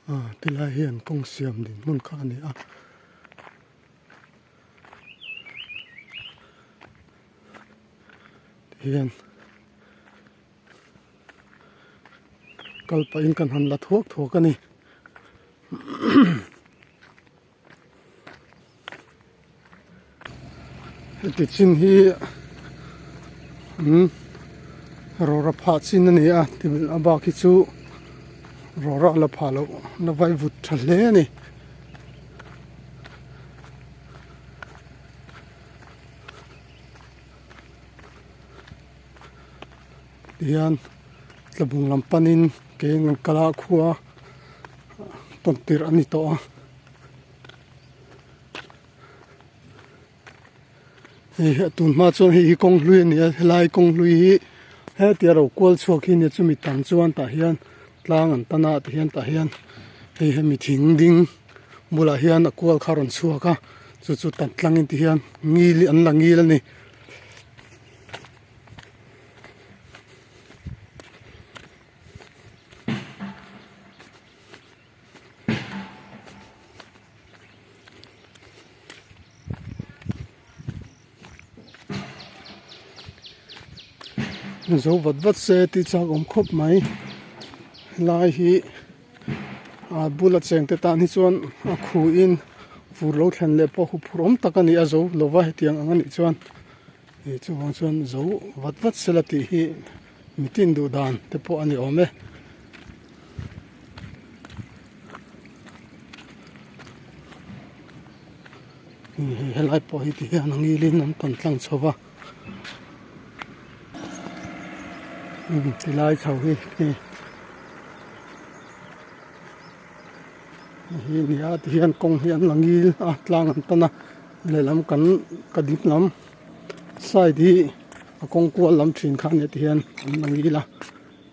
Ah tilai hi an kawng siam din hmun kha a ni a. Tihian kal pahin kan han la thuak thuak a ni. Heti chin hi umm rawra phah chin a ni a tin a bak hi chu rawra la phah loh la vai vut tha hle a ni. Tihian tlabung lam panin ke an kal a khua tawn tirh a ni tawh a. Hei hi a tun hma chuan hei hi kawng hlui a ni a helai kawng hlui hi hetia ro kual chhuak hi a nia chumi tam chuan tah hian tlang an tan a tihian tah hian hei hemi thing ding bulah hian a kual kha a rawn chhuak a chu chu tan tlangin tihian ngil an la ngil a ni. Zo vat vat se tih chak awm khawp mai helai hi a bula cheng te tan hi chuan a khu in fur lo thlen leh pawh huphurh awm tak a ni a zo lova hetiang ang a nih chuan ih chuvang chuan zo vat vat sela tih hi mitin duh dan te pawh a ni awm e. Hei helai pawh hi ti hian a ngilin an tawn tlang chho va tilai chho hi hei hi a ni a ti hian kawng hi an la ngil a tlang an tan a lehlam kan ka ding lam side hi a kawng kual lam thin kha a nia ti hian an la ngil a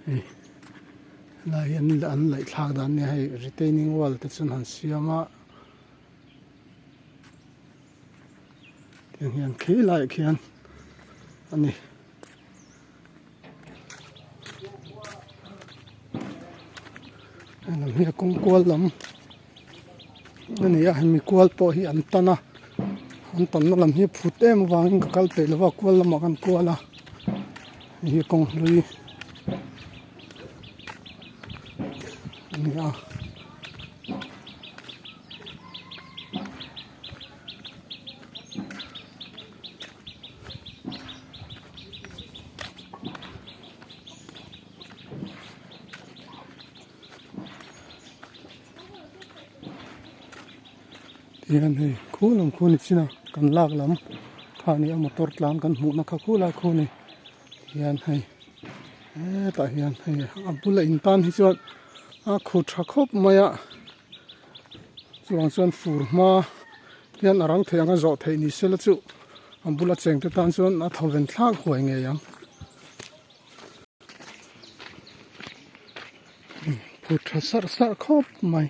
hei. Helai hi an laih thlak dan nia hei retaining wall te chuan han siam a tiang hian khi laiah khian a ni. Hei lam hi a kawng kual lam a ni a hemi kual pawh hi an tan a an tanna lam hi a phut em avangin ka kal peih lova kual lamah kan kual a hei hi kawng hlui a ni a. Tihian hei khu lam khu ni chin a kan lak lam kha a ni a motor tlan kan hmuh na kha khu lai khu a ni tihian hei hetah hian hei a bula in tan hi chuan a khu tha khawp mai a chuvang chuan fur hma hian a rang thei ang a zawh theih ni sela chu a bula cheng te tan chuan a thaw ven thlak huai ngei ang. Phut tha sarh sarh khawp mai.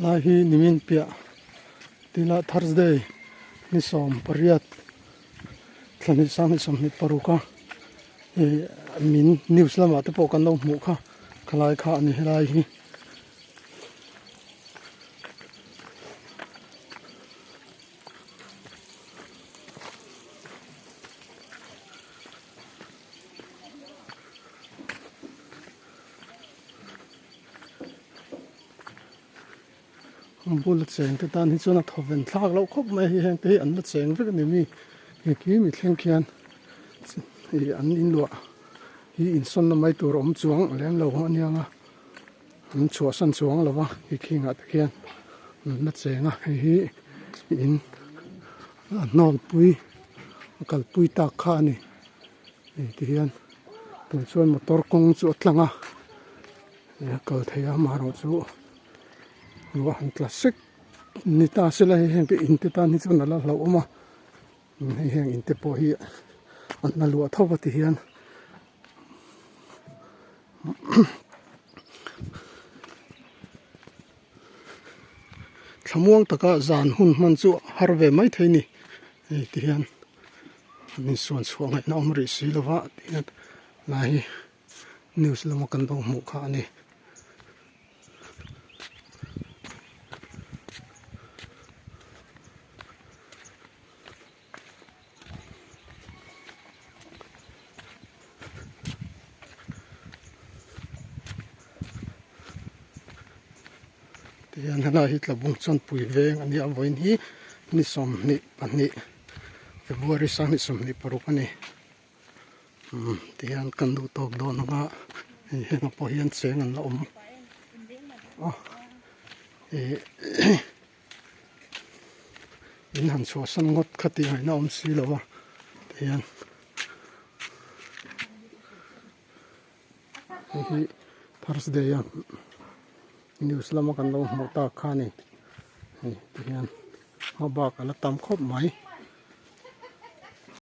Lai hi nimin piah tila Thursday ni 18 thla sang ni 26 a ih min news lamah te pawh kan lo hmuh kha khalai kha a ni helai hi. A bula cheng te tan hi chuan a thaw ven thlak loh khawp mai a hei heng te hi an la cheng vek a ni mi engkim i thleng khian. Ih an inluah hi insawnna mai tur a awm chuang lem lo aniang a an chhuahsan chuang lo va khi khingah te khian an la cheng a hei hi in a hnawlpui a kalpui tak kha a ni hei ti hian tun chuan motor kawng chu a tlang a ih a kal thei a amaherawhchu ruah han tla sek ni ta sela hei heng te in te tan hi chuan a la hlauhawm a. Hei heng in te pawh hi an la luah tho va ti hian thlamuang taka zan hun hman chu har ve mai thei ni hei ti hian an insuan chhuah ngaihna awm rih si lova ti hian lai hi news lama kan lo hmuh kha a ni. Tihian helai hi Tlabung Chawnpui veng a nia vawiin hi ni 22 February 2026 a ni. Umm tihian kan duh tawk dawn ang a hei hengah pawh hian cheng an la awm a ih in han chhuahsan ngawt kha tih ngaihna awm si lo a tihian hei hi Thursday a news lama kan lo hmuh tak kha a ni hei tihian hma bak a la tam khawp mai.